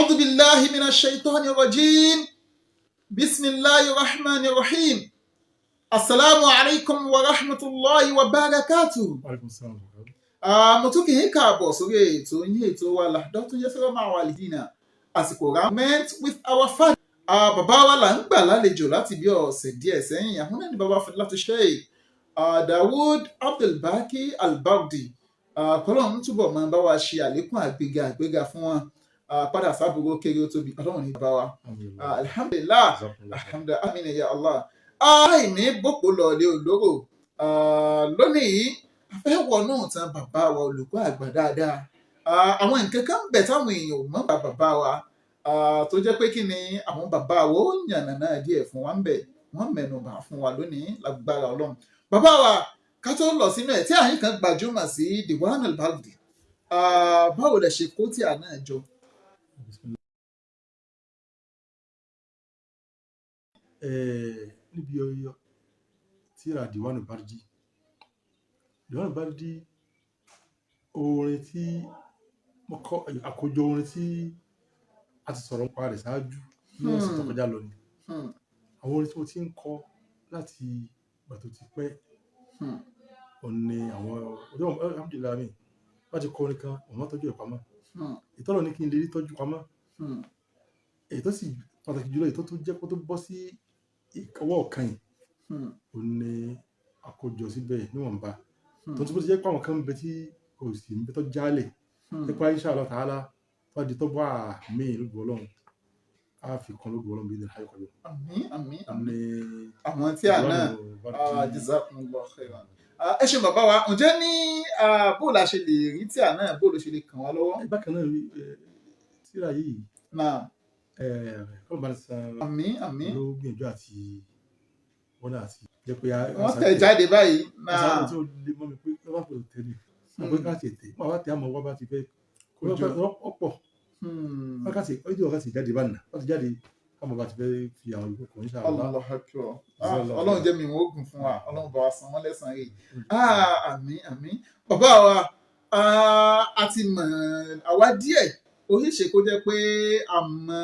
أعوذ بالله من الشيطان الرجيم. بسم الله الرحمن الرحيم. السلام عليكم ورحمة الله وبركاته. Alaikum salaam wa rahmatullahi. Mo tún kì í káàbọ̀ sórí ètò yín, ètò wa Làdọ́tún yẹ sọ́rọ́ máa wà lìdínà àsìkò rámẹ́t with our father. Bàbá wa là ń gbà lálejò láti bí ọ̀sẹ̀ díẹ̀ sẹ́yìn. Àwọn náà ni bàbá Fadilatu Sheikh Dawood Abdulbaki Albardi. Kọ́lọ́run túbọ̀ máa bá wa ṣe àlékún àgbéga fún wọn. Padà sábúrò kéré ó tóbi, Ọlọ́run ní bá wa. Alhamdulillah. Alhamdulillah. Jazakumullah. Alhamdulillah, amina ya Allah. Àìní bòpò lọlé olóró. Lónìí a fẹ́ wọnú ìtàn bàbá wa olùkọ́ àgbà dáadáa. Àwọn nǹkan kan ń bẹ táwọn èèyàn ò mọ̀ bá bàbá wa, tó jẹ́ pé kí ni àwọn bàbá wa ó yànnàná díẹ̀ fún wa ń bẹ̀, wọ́n mẹ́nu bà fún wa lónìí lágbára Ọlọ́run. Bàbá wa, ká tó lọ sínú ẹ̀, tí àyín kan gbajúmọ̀ sí Diwan al-Bardi, báwo lẹ ṣe kó tí à náà jọ? Bismillah. Níbi ọyọ tíra Diwanu Bardi, Diwanu Bardi, orin tí mo kọ, àkójọ orin tí a ti sọ̀rọ̀ nípa rẹ̀ ṣáájú ní ọ̀sẹ̀ tó kọjá lọ ni. Àwọn orin tí mo ti ń kọ láti ìgbà tó ti pẹ́, òun ni àwọn ọjọ́. Alhamdulillah, mi wọ́n ti kọ orin kan, òun máa tọ́jú ẹ̀ pamọ́. Ìtọ́lọ̀ ní kí n lè rí tọ́jú pamọ́. Èyí tó sì pàtàkì jùlọ, èyí tó tún jẹ́ kó tó bọ́ sí ọwọ́ ọ̀kan yìí, òun ni àkójọ síbẹ̀ níwọ̀nba. Tó ti bó ti jẹ́ pé àwọn kan ń bẹ tí kò sì ń bẹ tó jálẹ̀ nípa, insha Allah ta'ala, tó di tó bá mi lójú Ọlọ́run, á fi kan lójú Ọlọ́run bí ní ayọ̀ kọjọ. Àmín, àmín, àmín. Ní Àwọn tí à náà. Diwanu Bardi. Jazakumullahu khairan. Ẹ ṣeun bàbá wa. Ǹjẹ́ ní bó la ṣe lè rí tí à náà, bó ló ṣe lè kàn wá lọ́wọ́? Bákan náà, tíra yìí, Náà. Kọ́lọ̀ bá ní san Àmín, àmín. ló gbìyànjú àti wọ́n náà àti jẹ́ pé Wọ́n tẹ̀ jáde báyìí náà. Sáà tí ó lè mọ́ mi pé wọ́n bá pè tẹ́lẹ̀, wọ́n pé ká tètè wọ́n bá tẹ àmọ́ wọ́n bá ti fẹ́ Kó jọ. ọ̀pọ̀ wákàtí ọjọ́ wákàtí jáde bá nà wọ́n ti jáde, káwọn bá ti fẹ́ fi àwọn ìlú kò ní ṣàlá. Allahu Akbar. Jazakallah. Ọlọ́run jẹ́ mi ìwọ̀n ogun fún wa, Ọlọ́run bá wa san wọ́n lẹ́san rẹ̀. Àmín, àmín. Bàbá wa, a ti mọ̀ àwa díẹ̀, ó ṣeé ṣe kó jẹ́ pé a mọ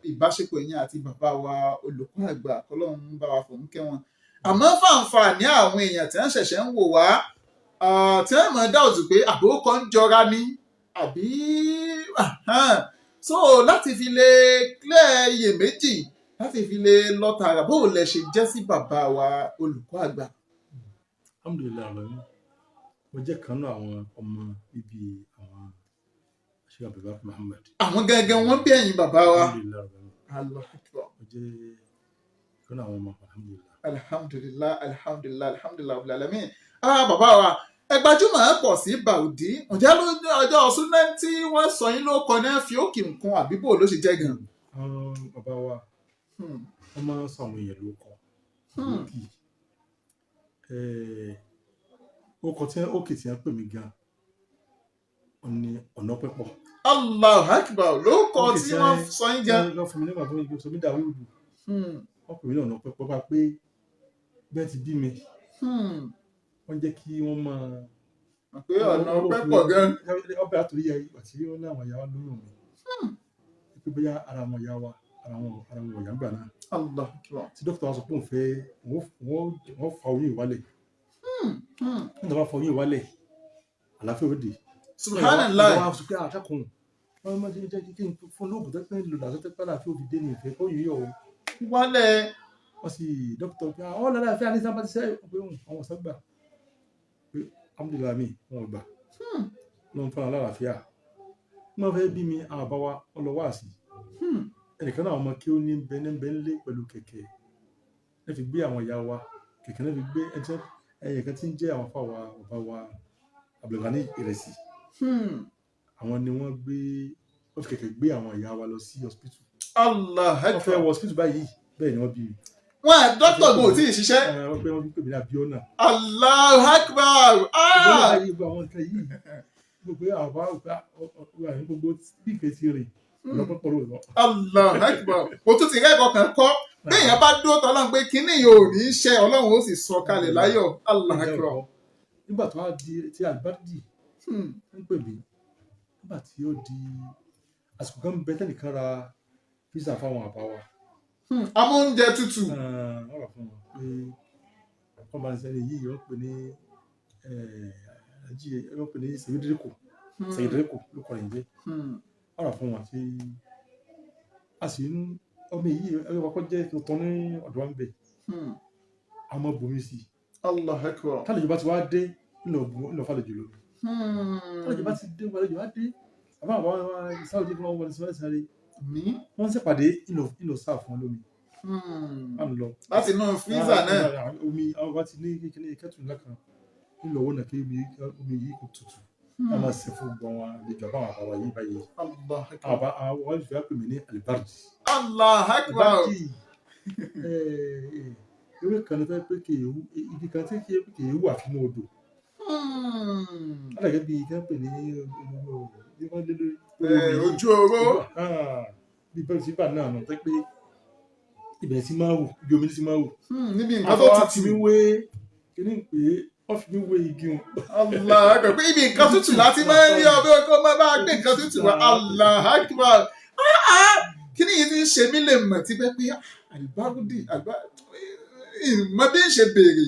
ìbáṣepọ̀ ẹ̀yin àti bàbá wa olùkọ́ àgbà, kọ́lọ́run bá wa fòun kẹ́ wọn. Àmọ́ fàǹfààní àwọn èèyàn tí wọ́n ṣẹ̀ṣẹ̀ ń wò wá, tí wọ́n mọ̀ dáòtù pé àbókọ ń jọra ní àbí, so láti fi lè clear iyèméjì, láti fi lè lọ tààrà, bó lẹ ṣe jẹ́ sí bàbá wa olùkọ́ àgbà? Alhamdulillahi alamin, mo jẹ́ kan náà àwọn ọmọ bíbí àwọn Sheikh Abdulbaki Muhammad. Àwọn gangan wọn bí ẹ̀yin bàbá wa? Alhamdulillahi alamin. Allahu Akbar. Mo jẹ́ kan náà àwọn ọmọ, alhamdulillahi. Alhamdulilah, alhamdulilah, alhamdulilah rabbil alamin. Bàbá wa, ẹ gbajúmọ̀ pọ̀ sí Bàùdí. Ǹjẹ́ ló ọjọ́ súná tí wọ́n sọ yín ló kọ náà fi òkè nǹkan, àbí bò ló ṣe jẹ́ gan? Àwọn bàbá wa, wọ́n máa ń sọ àwọn èèyàn lóko lókì. Orúkọ tí òkè tí wọ́n pè mí gan ọ̀ ní ọ̀nà pẹ́pọ̀. Allahu Akbar, ló kọ Òkè tí wọ́n sọ yín gan. Wọ́n fún mi nígbà tó ń sọ mí Dàwúdù, wọ́n pè mí ní ọ̀nà pẹ́pọ̀ bá pé bẹ́ẹ̀ ti bí mi, wọ́n jẹ́ kí wọ́n máa Pé ọ̀nà pẹ́pọ̀ gan. Ọbẹ̀ àtòrí yẹ àti wọ́n ní àwọn ìyá wa lóyún mi pé bóyá ara àwọn ìyá wa ara wọn ọ̀yà ń gbà náà, Allahu Akbar. tí dókítà wa sọ pé òun fẹ́ wọ́n fa oyún ìwálẹ̀. Nígbà wọ́n fa oyún ìwálẹ̀, àlàáfíà òde. Subhanallah. Wọ́n á sọ pé àtàkùn wọ́n máa jẹ́ kí n fún lóògùn tó pẹ́ lò lásán tó pẹ́ àlàáfíà òfin dé ní ìfẹ́ kó yìí o. Wálẹ̀. Wọ́n sì dókítà pé àwọn lálàáfíà ní sábà ti sẹ́ pé àwọn ọ̀sán gbà pé alhamdulillahi mi wọn ò gbà lọ́n fún àwọn lálàáfíà. Wọ́n fẹ́ bí mi, àwọn àbá wa wọ́n lọ wá sí ẹnìkan náà, ọmọ kí ó ní bẹ ní bẹ ń lé pẹ̀lú kẹ̀kẹ́ ní fi gbé àwọn ìyá wa, kẹ̀kẹ́ náà fi gbé ẹ̀yìn kan tí ń jẹ́ àwọn afáwa bàbá wa Abdulgani Ìrẹsì. Àwọn ni wọ́n gbé, wọ́n fi kẹ̀kẹ́ gbé àwọn ìyá wa lọ sí hospital. Allah. Wọ́n fẹ́ wọ hospital báyìí, bẹ́ẹ̀ ni wọ́n bí mi. Wọn à dókítà gan ò tí ì ṣiṣẹ́. Wọ́n pé wọ́n fi pè mí ní Abiona. Allahu Akbar. Ìgbọ́n yìí, gbogbo àwọn nǹkan yìí, gbogbo àbá gbogbo bí ìfẹ́ ti rìn ọ̀lọ́pọ̀ lóòótọ́. Allahu Akbar. Mo tún ti rẹ́ẹ̀kọ́ kan kọ́ béèyàn bá dúró tọ́lọ́run pé kínní yóò ní í ṣe, Ọlọ́run ó sì sọ kalẹ̀ láyọ̀. Allahu Akbar. Nígbà tó wá di tí Albardi ń pè mí, nígbà tí ó di Àsìkò kan bẹ tẹ́nìkan ra pizza fáwọn àbá wa. Amóúnjẹ tútù. Wọ́n rà fún wọn pé wọ́n bá ń sẹ́ni yìí, wọ́n pè ní ají, wọ́n pè ní sèyídìríkù. Sèyídìríkù ló kọ́ ẹ̀ ń jẹ́. Wọ́n rà fún wọn tí a sì ń ọmọ yìí ẹgbẹ́ wa kọ́ jẹ́ tuntun ní ọ̀dọ̀ wa ń bẹ̀. A máa bomi sí i. Allah akbar. Tálejò bá ti wá dé, ńlọ fàlejò lómi. Tálejò bá ti dé, fàlejò wá dé, àbá àwọn sáwọ́dí fún wọn wọlé sáré sáré. Mi. Wọ́n ń ṣèpàdé, ńlọ sáà fún wọn lómi. À ń lọ Láti inú freezer náà. Omi àwọn bá ti ní kékeré kẹ́tù ńlá kan, ńlọ owó náà kí omi yìí kò tutù, a máa ṣe fún gbọ́n wọn àlejò àbáwọn àbáwá yìí báyìí. Allah akbar. Àbá àwọn wọn fẹ́ pè mí ní alibardi. Allah akbar. Alibardi, ewé kan ní fẹ́ pé kì í wú, igi kan tí kì í wù àfinú odò. Alàgẹ́ bíi kí wọ́n pè ní bí wọ́n lé lórí Ojú oró. Bí bẹ́ẹ̀ tí bà náà nù tẹ́ pé ibẹ̀ tí máa wù, ibi omi tí máa wù. Níbi nǹkan tó Àbá tutù. fi mí wé kíní pé wọ́n fi mí wé igi wọn. Allah akbar. Pé ibi nǹkan tútù láti máa ń rí ọbẹ̀ kó máa bá gbé nǹkan tútù wá. Allah akbar. Ah, ah. Kí ni yìí ti ń ṣe mí lè mọ̀ tí bẹ́ẹ̀ pé àlùbáwùdì ìmọ̀ bí ń ṣe béèrè.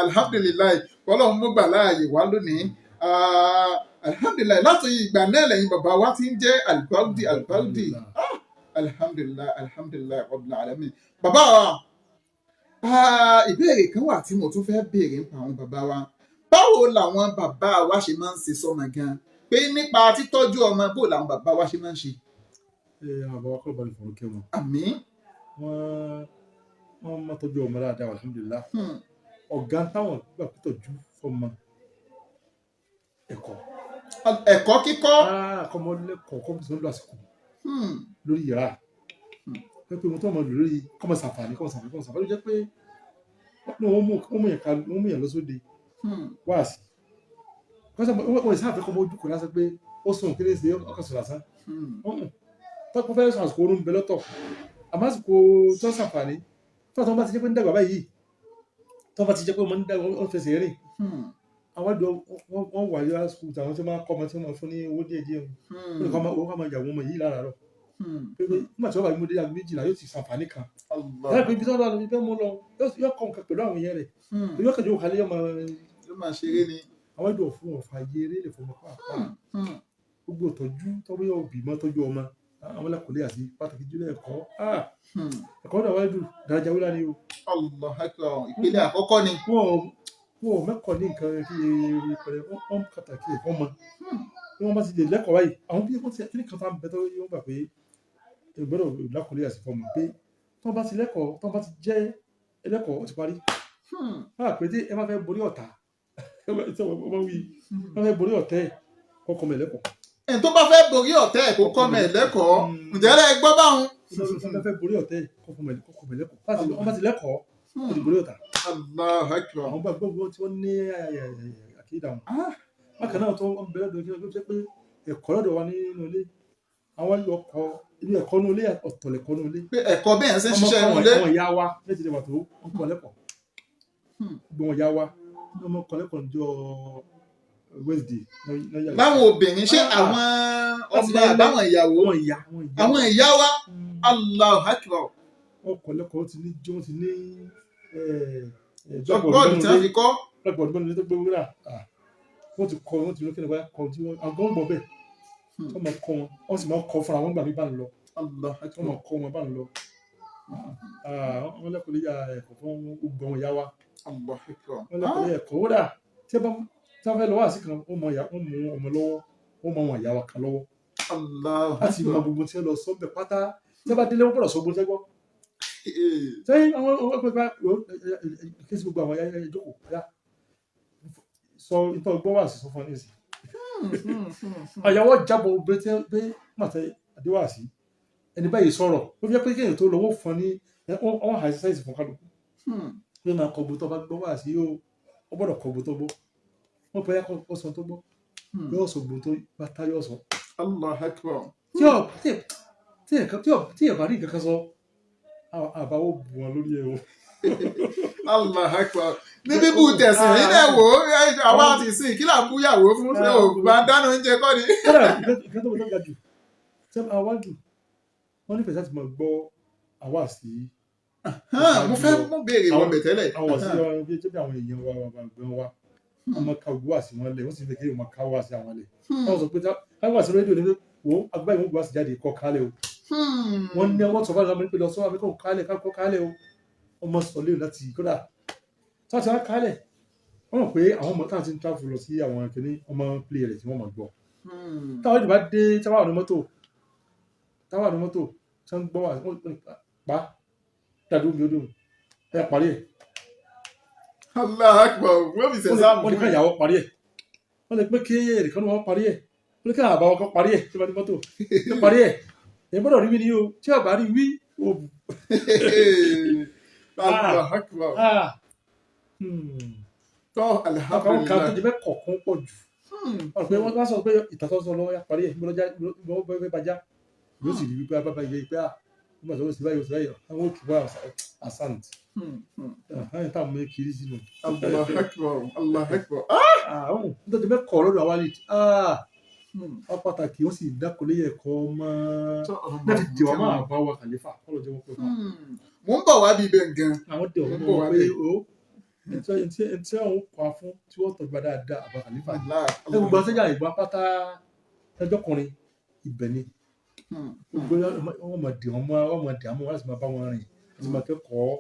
Alhamdulillahi, Ọlọ́run mú gbà láàyè wá lónìí. Ah, alhamdulillahi, láti ìgbà náà lẹ́yìn bàbá wa ti ń jẹ́ àlùbáwùdì àlùbáwùdì. Alhamdulillahi, alhamdulillahi rabbil alamin. Bàbá wa, ìbéèrè kan wà tí mo tún fẹ́ béèrè nípa àwọn bàbá wa. Báwo làwọn bàbá wa ṣe máa ń ṣe sọ́mọ gan, pé nípa títọ́jú ọmọ, bó làwọn bàbá wa ṣe máa ń ṣe? Ẹ àbá wa kọ́ ló bá lè fọ̀rọ̀ kẹ́ wọn. Àmín. Wọ́n máa tọ́jú ọmọ dáadáa, alhamdulillah. Ọ̀gá táwọn gbà pé tọ́jú fọmọ, ẹ̀kọ́. Ẹ̀kọ́ kíkọ́. Kọ́mọ lẹ́kọ̀ọ́, kọ́mọ tó ń lo àsìkò lórí yàrá pé pé mo tó ọmọ lò lórí kọ́mọ sàǹfààní, kọ́mọ sàǹfààní, kọ́mọ sàǹfààní. Ló jẹ́ pé wọ́n mú yẹn lọ sóde wáàsí. Wọ́n sáà fẹ́ kọ́mọ ojú kò lásán pé ó sùn kí ní ṣe ọkọ̀ sùn lásán. Tọ́pọ̀ fẹ́ sùn, àsìkò oorun ń bẹ lọ́tọ̀, àmọ́ àsìkò tó sàǹfààní tó àtọ́ bá ti jẹ́ pé ń dàgbà báyìí, tó bá ti jẹ́ pé ọmọ ń dàgbà, ó fẹsẹ̀ rìn. Àwọn àdó wọ́n wà yọ àsìkò àwọn tí wọ́n máa kọ́ ọmọ tí wọ́n máa fún ní owó díẹ̀ díẹ̀ wọn kọ́ ọmọ máa yàwó ọmọ yìí láràárọ̀ pé nígbà tí wọ́n bá mú dé aago 12 yóò ti sàǹfààní kan láì pé ibi tí wọ́n lọ ibi mú lọ yóò kọ́ nǹkan pẹ̀lú àwọn èèyàn rẹ̀, yóò kẹ́jọ́ òkàlẹ́ yóò máa Yóò máa ṣeré ni. Àwọn àdó fún ọ̀fà yẹrẹ lè fọmọ pàápàá. Gbogbo ìtọ́jú tọ́wọ́ yóò bí mọ́ tọ́jú ọmọ àwọn ẹlẹ́kọ̀ọ́lé àti pàtàkì jùlọ ẹ̀kọ́. Ẹ̀kọ́ náà wáyé dùn dáradá wíwá ni o. Allah akbar, ìpele àkọ́kọ́ ni. Wọn ò mẹ́kọ̀ọ́ ní nǹkan kí pẹ̀lẹ́ wọ́n pàtàkì ẹ̀kọ́ mọ́ bí wọ́n bá ti lè lẹ́kọ̀ọ́ báyìí. Àwọn bí wọ́n ti kí ní kan tá ń bẹ tó wọ́n gbà pé ìgbọ́dọ̀ lákọ̀ọ́lé àti fọmọ pé tí wọ́n bá ti lẹ́kọ̀ọ́, tí wọ́n bá ti jẹ́ ẹlẹ́kọ̀ọ́, ó ti parí. Wọ́n á pè tí ẹ bá fẹ́ borí ọ̀tá, wọ́n wí wọ́n fẹ́ borí ọ̀tẹ́ ẹ̀ kọ́kọ́ mọ̀ ẹ̀lẹ́kọ̀ọ́. Ẹni tó bá fẹ́ borí ọ̀tẹ́ ẹ̀ kó kọ́ mọ̀ ẹ̀lẹ́kọ̀ọ́. Ǹjẹ́ ẹ gbọ́ báwọn? Wọ́n bá fẹ́ borí ọ̀tẹ́ ẹ̀ kọ́kọ́ mọ̀ ẹ̀lẹ́kọ̀ọ́, wọ́n bá ti lẹ́kọ̀ọ́, ó ti borí ọ̀tá. Allah akbar. Àwọn gbàgbọ́ tí wọ́n ní àkídà wọn. Bákan náà tó ń bẹ̀rẹ̀ lọ́dọ̀ kí ló jẹ́ pé ẹ̀kọ́ lọ́dọ̀ wa nínú ilé, àwọn yóò kọ́ inú ẹ̀kọ́ nínú ilé, ọ̀tọ̀ lẹ̀kọ́ nínú ilé. Pé ẹ̀kọ́ bẹ́ẹ̀ ṣe ń ṣiṣẹ́ inú ilé. Àwọn ìyá wa ní ti lè wà tó ń kọ́ lẹ́kọ̀ọ́. Gbogbo àwọn ìyá wa ní wọ́n kọ́ lẹ́kọ̀ọ́ níjọ́ Wednesday. Láwọn obìnrin, ṣé àwọn ọmọ àbáwọn ìyàwó? Àwọn ìyá. Àwọn ìyá wa, Allah akbar. Wọ́n kọ́ lẹ́kọ̀ọ́, wọ́n ti ní wọ́n ti ní Bọ́ọ̀dù tí wọ́n fi kọ́. Blackboard gbọ́dọ̀ ní tó gbé wúrà, wọ́n ti kọ́, wọ́n ti lókè nípa kọ́ tí wọ́n àgọ́ ń bọ̀ bẹ́ẹ̀, wọ́n máa kọ́ wọn, wọ́n sì máa kọ́ fúnra wọn gbà mí bá ń lọ. Wọ́n máa kọ́ wọn bá ń lọ. Wọ́n lẹ́kọ̀ọ́ lè ya ẹ̀kọ́ fún gbogbo àwọn ìyá wa. Wọ́n lẹ́kọ̀ọ́ lè ẹ̀kọ́ wúrà tí wọ́n fẹ́ lọ wá sí kan, wọ́n mọ ọmọ lọ́wọ́, wọ́n mọ àwọn ìyá wa kan lọ́wọ́ láti mọ gbogbo tí wọ́n lọ sọ́bẹ̀ pátá. Tí wọ́n bá délé, wọ́n gbọ́dọ̀ sọ gbogbo tí wọ́n gbọ́ sẹ́yìn. Àwọn ọgbẹ́ kí sí gbogbo àwọn ẹ̀yà ìjókòó ẹ̀yà sọ ìtọ́ gbọ́ wà sí sọ fún ọ ní ìsìn. Àyàwó jábọ̀ obìnrin tí pé màtẹ àdéhùn sí ẹni báyìí sọ̀rọ̀, ó fi jẹ́ pé kéèyàn tó lọ wọ́n fún ọ ní wọ́n hà exercise fún kálukú pé máa kọ gbogbo tó bá gbọ́ wà sí yóò ó gbọ́dọ̀ kọ gbogbo tó gbọ́. Wọ́n pẹ́ kó sọ tó gbọ́, yóò sọ gbogbo tó bá tá yóò sọ. Allah akbar. Tí ẹ̀ bá rí nǹkan kan sọ, àbáwọ̀ bù wọn lórí ẹ̀ o. Allah akbar. Ní bíbú tẹ̀sìn yìí náà wò ó, àwa ti sìn kí là ń búyàwó fún, ṣé ò bá dáná oúnjẹ kọ́ ni. Kódà ìkan tó ga jù Tí àwájú wọ́n nífẹ̀ẹ́ láti máa gbọ́ àwáàsí. Hàn, mo fẹ́ mú béèrè wọn bẹ̀ tẹ́lẹ̀. Àwọn sí ọ̀rọ̀ bí jẹ́ àwọn èèyàn wa bàbá àgbẹ̀ wa, wọ́n máa ka ògbó wá sí wọn lẹ̀, wọ́n sì fẹ́ kí wọ́n máa ká wá sí àwọn lẹ̀. Wọ́n sọ pé káwá sí rédíò ní pé wo agbá ìwọ̀n gbọ́ wá sí jáde kọ́ kálẹ̀ o. Wọ́n ní ọwọ́ sọ̀fà lọ́mọ pé lọ sọ́wọ́ àbíkọ́ kálẹ̀ kákọ́ kálẹ̀ o. Wọ́n mọ sọ léwu láti kódà tí wọ́n ti wá kálẹ̀, wọ́n mọ̀ pé àwọn ọmọ táwọn ti ń travel lọ sí àwọn kìnní, wọ́n máa ń play rẹ̀ tí wọ́n máa gbọ́. Táwọn ìdìbò dé, táwọn àwọn mọ́tò táwọn àwọn mọ́tò tí wọ́n gbọ́ wà, wọ́n pa dàdú omi odò ẹ̀ parí ẹ̀. Allah akbar, wọ́n fi sẹ̀sáàmù. Wọ́n ní ká ìyàwó parí ẹ̀, wọ́n lè pé kí ẹnìkan ní wọ́n parí ẹ̀, wọ́n lè kí àbá wọn kan parí ẹ̀ tí wọ́n bá ní mọ́tò tó parí ẹ̀. Èyí gbọ́dọ̀ rí mi ní o, tí ọ̀bá rí wí o bù. Allah akbar. Tọ́. Àwọn kan tó Alhamdulillah. jẹ bẹ́ẹ̀ kọ̀ọ̀kan pọ̀ jù. Wọ́n pé wọ́n sọ pé ìtàtọ́ sọ lọ́wọ́ ya parí ẹ̀, ìbọn bẹ́ẹ̀ bá já yóò sì rí wípé bàbá yẹ pé wọ́n bá sọ sí báyìí, sí báyìí, àwọn òkè wá asant ẹ̀hán táwọn mú kiri sínú. Allah akbar, Allah akbar. Àwọn nítorí bẹ́ẹ̀ kọ̀ lọ́dọ̀ àwọn àlejò wọ́n pàtàkì, wọ́n sì dákọ̀lé ẹ̀kọ́ mọ́ láti dìwọ́ máa bá wa kàlífà kọ́lọ̀ jẹ́ wọ́n pẹ́ fún wa. Mò ń bọ̀ wá bí ibẹ̀ gan. Àwọn dìwọ́ Mo ń mọ́ bọ̀ wọn wá pé bẹ̀. o ẹni tí àwọn kọ́ fún tí wọ́n tọ́jú wa dáadáa àbá kàlífà ni. Allah. Ẹ gbogbo àtẹ́jà ìgbà pátá ẹjọ́kùnrin ibẹ̀ ni gbogbo wọn mọ̀ dì wọ́n mọ́, wọn mọ̀ dì wọ́n mọ́ láti máa bá wọn rìn láti máa kẹ́kọ̀ọ́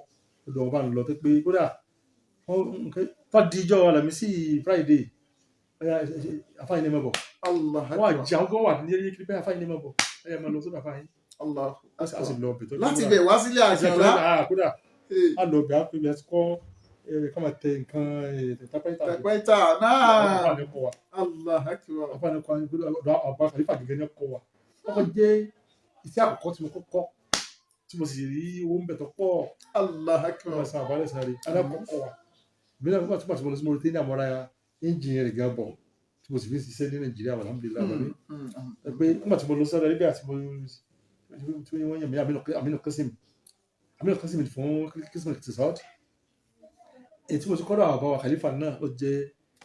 lọ́dọ̀ wọn bá ń lọ tó pé kódà wọ́n nǹkan tó di ijọ́ Àlàmísì Friday, ọ̀yà àfáàyàn ní mọ̀ bọ̀. Allah Wọ́n akbar. àjà wọn wà ní eré kiri pé àfáàyàn ní mọ̀ bọ̀, ẹ̀yà máa lọ sọ́dọ̀ àfáàyàn. Allah A sì lọ bẹ̀ tó láti ibẹ̀ wá sílé àjàlá. Kódà a lọ bẹ̀ á pé bí a ti kọ́ ká máa tẹ nǹkan tẹ̀tápẹ́tà. Tẹ̀pẹ́tà náà. Àfáàní kọ́ wa. Allah akbar. Àfáàní kọ́ wa, ọ̀dọ̀ àbá kàlífà gẹ́gẹ́ ní kọ́ wa. Ọkọ̀ jẹ́ iṣẹ́ àkọ́kọ́ tí mo kọ́kọ́ tí mo sì rí owó ń bẹ̀ tó pọ̀. Allah akbar. Wọ́n san àbálẹ̀ sáré alákọ̀ọ́kọ́ wa ìbílẹ̀ nígbà tí mo lọ sí Mauritania, mo ra ẹ́ńjìnì rẹ̀ gan bọ̀ tí mo sì fi ń ṣiṣẹ́ ní Nàìjíríà, alhamdulillah. Wọlé pé nígbà tí mo lọ sọ́dọ̀ Arabia tí mo tí wọ́n yàn mí Aminu Qasim, Aminu Qasim fún Qasim Iqtisad, èyí tí mo ti kọ́dọ̀ àwọn àbáwá Khalifa náà ó jẹ́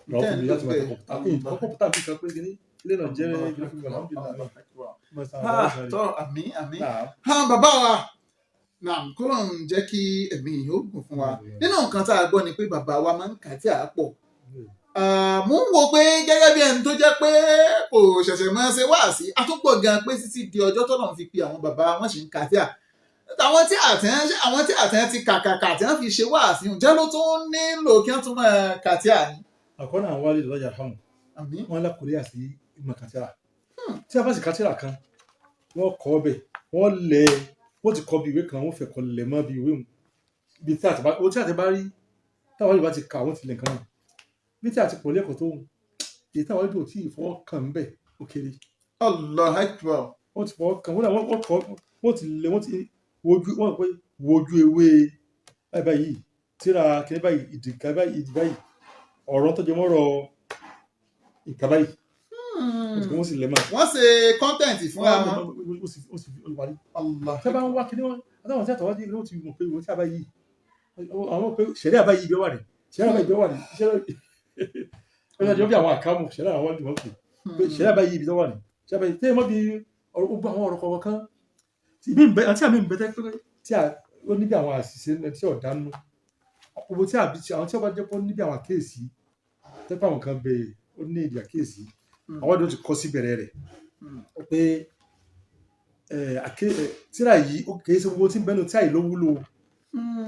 ìrànwọ́ fún mi láti máa tẹ kọ̀ǹpútà. Kọ́ kọ̀ǹpútà mi kan pé kíní ilé náà jẹ́ kíní fún mi, alhamdulillah. Mo san àbálẹ̀ sáré. Tọ́, àmín, àmín. Hàn bàbá wa náà kọ́lọ̀ ń jẹ́ kí ẹ̀mí yìí ó gùn fún wa. Nínú nǹkan tá a gbọ́ ni pé bàbá wa máa ń kà tí a pọ̀. Mo ń wo pé gẹ́gẹ́ bí ẹni tó jẹ́ pé kò ṣẹ̀ṣẹ̀ máa ṣe wáàsí àtúpọ̀ gan pé títí di ọjọ́ tọ́lọ̀ ń fi pe àwọn bàbá wọn ṣì ń kà tí a àwọn tí àtẹ̀ àwọn tí àtẹ̀ ti kàkàkà tí wọ́n fi ṣe wáàsí, ǹjẹ́ ló tún nílò kí wọ́n tún máa kà tí a ní. Àkọ́nà àwọn wálé lọ́jà hàn. Àmín. Wọ́n lákòólé àti ìmọ̀ kàtírà tí a bá sì kàtírà kan, wọ́n kọ́ ọbẹ̀, wọ́n lẹ̀, wọ́n ti kọ́ bí ìwé kan, wọ́n fẹ́ kọ́ lẹ̀ mọ́ bí ìwé wọn bí tí àti bá owó tí àti bá rí táwọn yóò bá ti kà, wọ́n ti lẹ̀ nǹkan náà bí tí àti pọ̀ lẹ́kọ̀ọ́ tó hùn èyí táwọn yóò tí ì fọwọ́ kàn ń bẹ̀ ó kéré. Allah akbar. Wọ́n ti fọwọ́ kàn wọ́n náà, wọ́n kọ́, wọ́n ti lẹ̀, wọ́n ti wojú, wọ́n pé wojú ewé báyìí báyìí tíra kìnìún báyìí, ìdìgá báyìí, ìdì báyìí, ọ̀rọ̀ tó jẹ mọ́rọ̀ nǹkan báyìí, wọ́n sì lẹ̀ máa Wọ́n ṣe content fúnra wọn. Ó sì olùparí. Allah. Tí a bá ń wá kíní wọn àtàwọn tí àtàwọn tí wọ́n ti mọ̀ pé ìwọ tí a bá yìí, àwọn pé ṣẹ̀rí àbá yìí ibẹ̀ wà ní ṣẹ̀rí àbá ibẹ̀ wà ní ṣẹ̀rí ọjọ́ bí àwọn àkámù ṣẹ̀rí àwọn ìdìbò pé ṣẹ̀rí àbá yìí ibi tó wà ní ṣẹ̀rí àbá yìí tẹ́lẹ̀ mọ́ bí ọ̀rọ̀ gbogbo àwọn ọ̀rọ̀ kọ̀ọ̀kan tí ìbí ń bẹ àti àmì ń bẹ tẹ́ pé tí a ó níbi àwọn àṣìṣe tí ọ̀dà nù gbogbo tí àbí àwọn tí ọba jẹ́ pé ó níbi àwọn àkíyèsí tẹ́ pé àwọn kan bẹ ó ní ìdí àkíyèsí, àwọn ọdún ti kọ́ sí bẹ̀rẹ̀ rẹ̀ pé tíra yìí ó kìí ṣe gbogbo tí ń bẹnu tí àyè ló wúlò,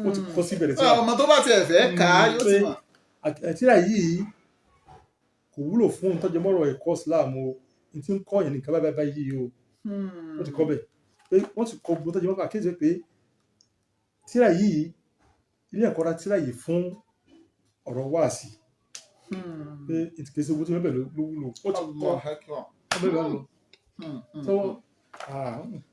ó ti kọ́ sí bẹ̀rẹ̀ tíra. Ọmọ tó bá tiẹ̀ fẹ́ kà á yóò ti mọ̀. Tíra yìí kò wúlò fún ohun tó jẹ mọ́rọ̀ ẹ̀kọ́ Islam o, ní tí ń kọ́ yẹn nìkan báyìí báyìí o. Wọ́n ti kọ́ bẹ̀ pé wọ́n ti kọ́ gbogbo tó jẹ mọ́rọ̀ àkíyèsí pé tíra yìí ilé ẹ̀kọ́ ra tíra yìí fún ọ̀rọ̀ wáàsí pé kìí ṣe gbogbo tí ń bẹ ló wúlò, ó ti kọ́ Allah akbar. ọmọ ìbá lọ tọwọ́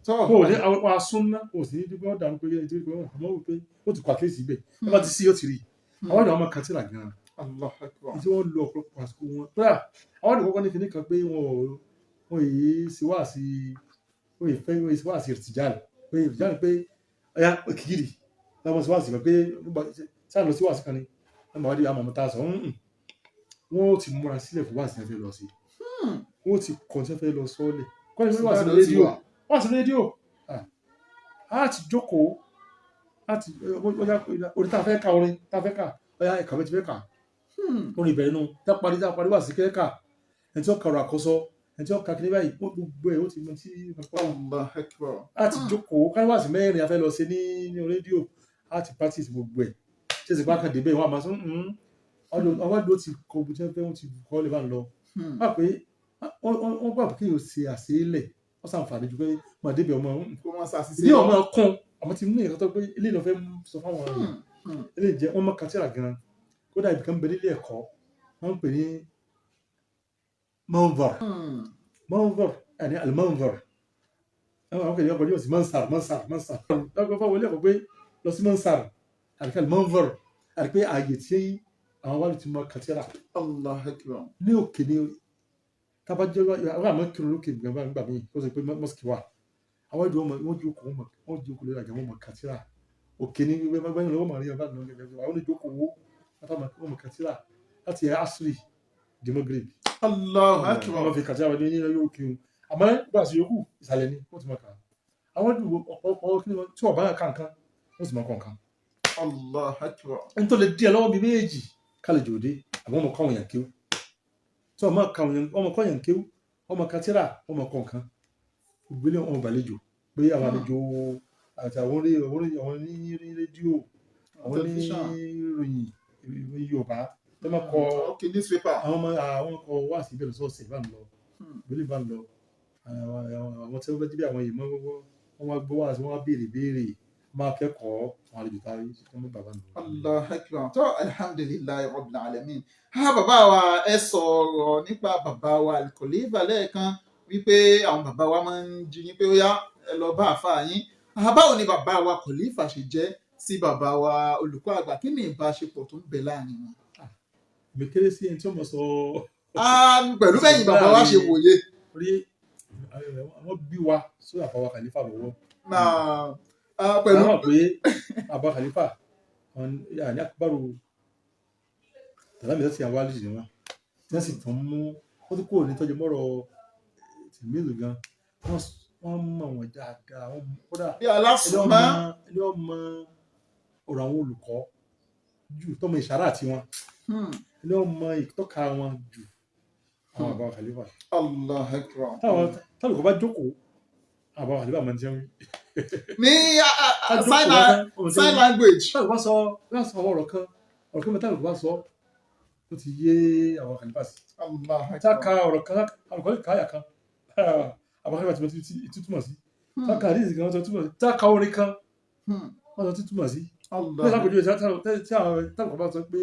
Tọ́. kò ní àwọn asúnná kò sí ní dúpẹ́ ọ̀dà pé ẹni tí wọ́n mọ̀ wípé ó ti kọ́ àkíyèsí ibẹ̀ ẹ bá ti sí yóò ti rí i. Àwọn ènìyàn máa ka tírà gan-an. Allah akbar. Tí wọ́n lo ọ̀pọ̀lọpọ̀ àsìkò wọn kódà àwọn ènìyàn kọ́kọ́ ní kinní kan pé wọn ò wọn yìí ṣe wá sí wọn yìí fẹ́ wọn yìí ṣe wá sí ìrìtìjáde pé ìrìtìjáde pé ọ̀yá òkìkìrì láwọn ṣe wá sí pé sáà lọ sí wá sí kan ni wọn máa wá dé àmọ̀ mọ́ta sọ wọn ó ti múra sílẹ̀ fún wá sí ẹ fẹ́ lọ sí, wọn ó ti kọ́ tí wọ́n fẹ́ lọ sọ́ọ́lẹ̀ kọ́ ni wọ́n wá sí rédíò. Wá sí rédíò, a ti jókòó láti ọjà orin tá a fẹ́ ka, orin tá a fẹ́ kà, ọyá ẹ̀ka bẹ́ẹ̀ ti fẹ́ kà. Orin ìbẹ̀rẹ̀ nu tá a parí wá sí kẹ́kà, ẹni tí ó kàrọ̀ àkọsọ, ẹni tí ó ka kiri báyìí, gbogbo ẹ̀ ó ti mọ tí Allah akbar. A ti jókòó kárí wá sí 4 a fẹ́ lọ ṣe ní rédíò, a ti practice gbogbo ẹ̀. Ṣé ìsìnkú akàn débẹ̀ wọn àmọ́ sọ àwọn àdó ti kọ gbogbo tí wọ́n fẹ́, wọ́n ti kọ́ lè bá ń lọ. Wọ́n pé wọ́n gbà pé kí o ṣe àṣeélẹ̀, wọ́n ṣàǹfààní ju pé máa débi ọmọ Kó wọ́n ṣàṣìṣe. Ìdí ọmọ kún àmọ́ ti ní ìkàtọ́ pé ilé ìlọ fẹ́ sọ fáwọn èèyàn. Ilé jẹ́ wọ́n mọ kátìrà gan. Kódà ibìkan bẹ nílé ẹ̀kọ́, wọ́n ń pè ní manzar. Manzar ẹni alimanzar, àwọn kò ní ọkọ̀ yóò sí mansar, mansar, mansar lọ́kọ̀ fáwọn ilé ẹ̀kọ́ pé lọ sí mansar àti alimanzar àti pé ààyè tí àwọn wàlú ti mọ kátìrà. Allah akbar. Ní òkè ní tábàjẹ́ àwọn àmọ́ kírun lókè gbàgbà nígbà míì, ó sọ pé mosque wà, àwọn ìdúró wọn, wọ́n jókòó, wọ́n jókòó lórí àga, wọn mọ kátìrà òkè ní gbẹgbẹ gbẹgbẹ lọ́wọ́ màrí ọba nù gẹ́gẹ́. Àwọn oníjókòó wọ́n mọ kátìrà láti asiri di Maghrib. Allah akbar. Wọ́n fi kátìrà wọn ní yóò kírun, àmọ́ gbà sí yòókù ìsàlẹ̀ ni wọ́n ti mọ kà. Àwọn ìdúró ọ̀pọ̀lọpọ̀ kí ni wọ́n tí wọ́n bá kà nǹkan, wọ́n sì mọ kọ̀ nǹkan. Allah akbar. Ẹni tó lè díẹ̀ lọ́wọ́ bíi méjì kálejò òde àbọ̀ ọmọ kọ́ yàn kéwú tí ọmọ kàwọn yàn, ọmọ kọ́ yàn kéwú, ọmọ katira, ọmọ kọ̀ọ̀kan gbélé ọmọ gbàlejò pé àwọn àlejò àti àwọn ní rédíò, àwọn ní Tẹlifíṣàn. ìròyìn ìwé Yorùbá tó máa kọ. Ok, newspaper. Àwọn ọmọ àwọn kọ wá sí ìbẹ̀rẹ̀ sọ́ọ̀sì bá ń lọ ìgbélé bá ń lọ. Àwọn tí wọ́n fẹ́ jí bí àwọn èèyàn wọ́n wá gbọ́ wá sí, wọ́n wá béèrè béèrè, máa kẹ́kọ̀ọ́ àwọn àlejò tá a rí tó mú bàbá mi. Allah akbar. Tó, alhamdulillahi rabbil alamin. Ha, bàbá wa, ẹ sọ̀rọ̀ nípa bàbá wa Al-Khalifa lẹ́ẹ̀kan wípé àwọn bàbá wa máa ń jí yín pé ó yá, ẹ lọ bá àáfàá yín. Ha, báwo ni bàbá wa Khalifa ṣe jẹ́ sí bàbá wa olùkọ́ àgbà? Kí ni ìbáṣepọ̀ tó ń bẹ láàrin wọn? Èmi kéré sí ẹni tí ó mọ̀ sọ. Ah, pẹ̀lú bẹ́yìn bàbá wa ṣe wòye. Rí àwọn bí wa sórí àbáwá Khalifa lọ́wọ́. Náà, ah, pẹ̀lú Àwọn pé àbá Khalifa àwọn ní akúbárò tàlámì láti àwọn alìjì ni wọn tí wọ́n sì tún mú wọ́n tún kúrò ní tọ́jú mọ́rọ̀ tìmílù gan. Wọ́n mọ̀ wọ́n dáadáa, wọ́n kódà bí alásùnmọ́. Ẹni ọmọ ọ̀rọ̀ àwọn olùkọ́ jù tọmọ ìṣàrà àti wọn, ẹni ọmọ ìtọ́ka wọn jù àwọn àbá Khalifa. Allah akbar. Táwọn olùkọ́ bá jókòó, àbá Khalifa máa ń jẹun. Ní ah, sign language. Táwọn bá sọ, bá sọ àwọn ọ̀rọ̀ kan, ọ̀rọ̀ kan mẹ́ta olùkọ́ bá sọ, ó ti yé àwọn Khalifa sí. Allah Tá akbar. ka ọ̀rọ̀ kan, olùkọ́ lè káyà kan, àwọn Khalifa ti mọ tí túmọ̀ sí. Tá ka àdéhìí kan, wọ́n sọ túmọ̀ sí. Tá ka orin kan, wọ́n sọ tí túmọ̀ sí. Allah. Bí lápèjúwe tí àwọn táwọn kan bá sọ pé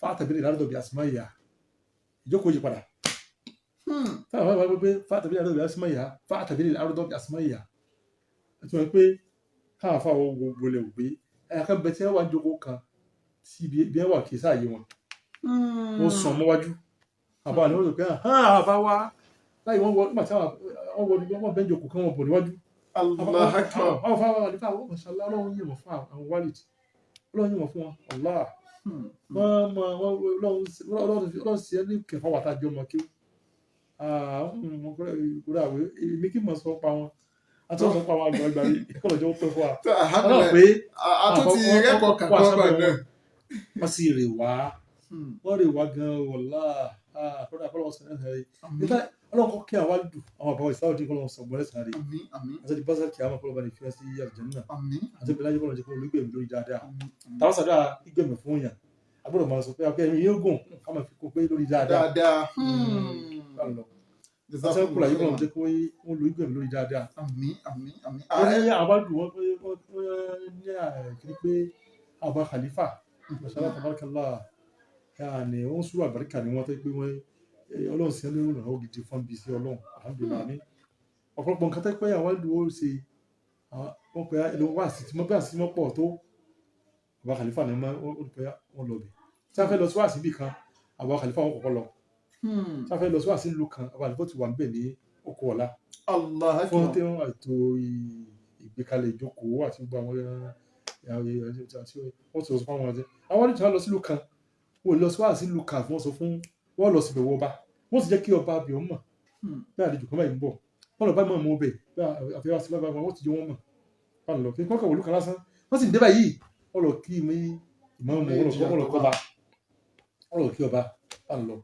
fàtàbílẹ̀ lárúdọ̀ bí asùnmọ́ ìyá, ìjókòó yí padà. Táwọn bá sọ pé fàtàbílẹ̀ lárúdọ̀ bí asùnmọ́ ìyá, fàtàbílẹ̀ lárúdọ̀ bí asùnmọ́ ìyá, ẹ ti mọ̀ pé káwọn fáwọn gbogbo lè wò pé ẹ̀yà kan bẹ tí wọ́n wá jókòó kan tí ibi ẹ̀ wà kì í sáàyè wọn. Wọ́n sàn mọ́wájú àbá ni wọ́n sọ pé àbá wa láyé wọ́n wọ nígbà tí àwọn wọ wọ́n bẹ́ẹ̀ jókòó kan, wọ́n bọ̀ níwájú. Allah akbar. Àwọn fáwọn àlefà, àwọn mọ̀ṣálá, Ọlọ́run yìnbọn fún àwọn wálìd, Ọlọ́run yìnbọn fún wọn, Allah. Wọ́n mọ wọ́n Ọlọ́run sì ẹ́ ní kẹfà wà tá a jọ mọ̀ kí kúrò àwẹ̀ èmi kí mọ̀ sọ pa wọn àti wọ́n sọ pa wọn àgbàlagbà rí kọ́lọ̀ jẹ́ ó pẹ́ fún wa. Tó, Ọlọ́run alhamdulillah. pé A tún ti rẹ́kọ̀ọ́ wọ́n kankan gbà náà. Wọ́n sì rè wá, wọ́n rè wá gan, wọ̀lá kọ́lọ̀ kọ́lọ̀ sọ ẹ̀ rẹ̀. Àmín. Ọlọ́run kọ́ kí àwa dù àwọn àbáwọ̀ ìsáwọ́dí, kọ́lọ̀ sọ gbọ́dọ̀ sáré. Àmín, àmín. Àti di bọ́sẹ̀ kí àwọn kọ́lọ̀ bá ní fi sí àlùjánnà. Àmín. Àti bẹ́ẹ̀ láyé kọ́lọ̀ jẹ́ kó olùgbèmí lórí dáadáa. Àmín, àmín. Táwọn sàdúrà ìgbẹ̀mí fún yàn agbọ́dọ̀ máa sọ pé akẹ́ mi yóò gùn ká máa fi kún pé lórí dáadáa. Dáadáa. Bá lọ àti kúrò ayé kọ́lọ̀ jẹ́ kó wọ́n lo ìgbẹ̀mí lórí dáadáa. Àmín, àmín, àmín. Wọ́n ní àwọn àdùn wọn pé wọ́n ní àkíní pé àbá Khalifa, mashallah, tabarakallah, yaani wọ́n sùúrù àbáríkà ni wọ́n tẹ́ pé wọ́n Ọlọ́run sí lórí ìrànlọ́wọ́ gidi fún bíi sí Ọlọ́run, alhamdulillah ní ọ̀pọ̀lọpọ̀ nǹkan tẹ́ pé àwọn àdùn ó ṣe wọ́n pe ẹlò wá sí tí wọ́n bí àsí wọ́n pọ̀ tó àbá Khalifa ni wọ́n pé wọ́n lọ bẹ̀ tí wọ́n fẹ́ lọ sí wá síbì kan, àbá Khalifa wọn kọ́kọ́ lọ. Tí wọ́n fẹ́ lọ sí wá sí ìlú kan, àbá Khalifa ti wà níbẹ̀ ní oko ọ̀la Allah fún akbar. tí wọ́n ètò ìgbékalẹ̀ ìjókòó àti gbogbo àwọn àti wọ́n ti sọ fún àwọn àti àwọn oníṣẹ́ wọn lọ sílùú kan, wọ́n lọ sí wá sílùú kan, wọ́n sọ fún wọ́n lọ síbẹ̀ wọ́n ọba, wọ́n sì jẹ́ kí ọba abẹ́ ọmọ bí àlejò kan báyìí ń bọ̀. Wọ́n lọ bá mọ̀ mọ́ bẹ̀ àfihàn sí bàbá wọn, wọ́n ti jẹ́ wọ́n mọ̀ wọ́n lọ kí wọ́n kà wọlé kan lásán, wọ́n sì ń dé báyìí, wọ́n lọ kí mi ìmọ̀ọ́mù, wọ́n lọ kọ́ba, wọ́n lọ kí ọba wọ́n lọ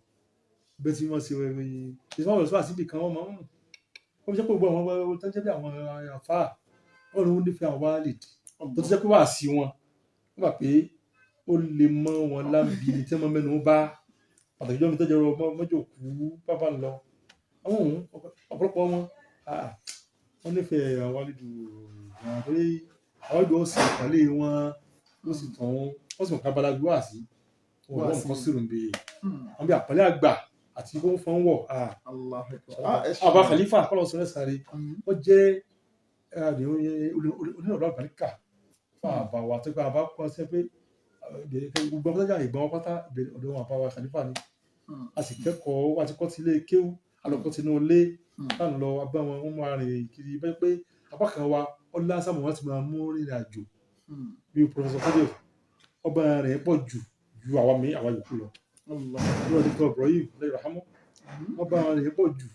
bẹ́ẹ̀ tí wọ́n ṣe wẹ́wẹ́ ìṣẹ́ wọn lọ sí àṣìbì kan. Wọ́n máa ń wọ́n fi jẹ́ pé gbogbo àwọn tó ń jẹ́ bí àwọn àfáà, wọ́n lọ nífẹ̀ẹ́ àwọn wálìdì tó ti jẹ́ pé wà sí wọn, wọ́n gbà pé ó lè mọ́ wọn láǹbì ní tí wọ́n mẹ́nu bá pàtàkì jọ́ mi tó jẹ́ mọ́jọ́ kú bàbá lọ. Àwọn òun ọ̀pọ̀lọpọ̀ wọn, wọ́n nífẹ̀ẹ́ àwọn wálìdì gan torí àwọn wálìdì ó sì pàlẹ́ wọn, ó sì tàn wọ́n, wọ́n sì mọ̀ kábàlà bí wà sí wọn ò wọ́n kọ́ sírùn bí wọ́n bí àpẹẹrẹ àgbà àti kó fọ́n wọ̀. Allahu Akbar. Ẹ ṣeun. Àbá Khalifa kọ́lọ̀ sọ lẹ́sàárẹ̀, wọ́n jẹ́ onírọ̀lọ́ àbáríkà fún àbá wa tó pé àbá kọ́ sí pé gbogbo ọmọ tọ́jà ìgbọ́n wọn pátá ìbẹ̀rẹ̀ ọ̀dọ̀ wọn, àbá wa Khalifa ni. A sì kẹ́kọ̀ọ́ wa ti kọ́ ti ilé kéwú, alọ́kọ́ tinú ilé tá à ń lọ abá wọn, wọ́n máa rìn kiri bẹ́ẹ̀ pé apá kan wa ó lásàmù wọn ti máa mú rìnrìn àjò bí Professor Fadil, ọba rẹ̀ pọ̀ jù ju àwa mi àwa yòókù lọ. Lọ́wọ́ Dr. Ibrahim lẹ́yìn rahamu, wọ́n bá rẹ̀ pọ̀ jù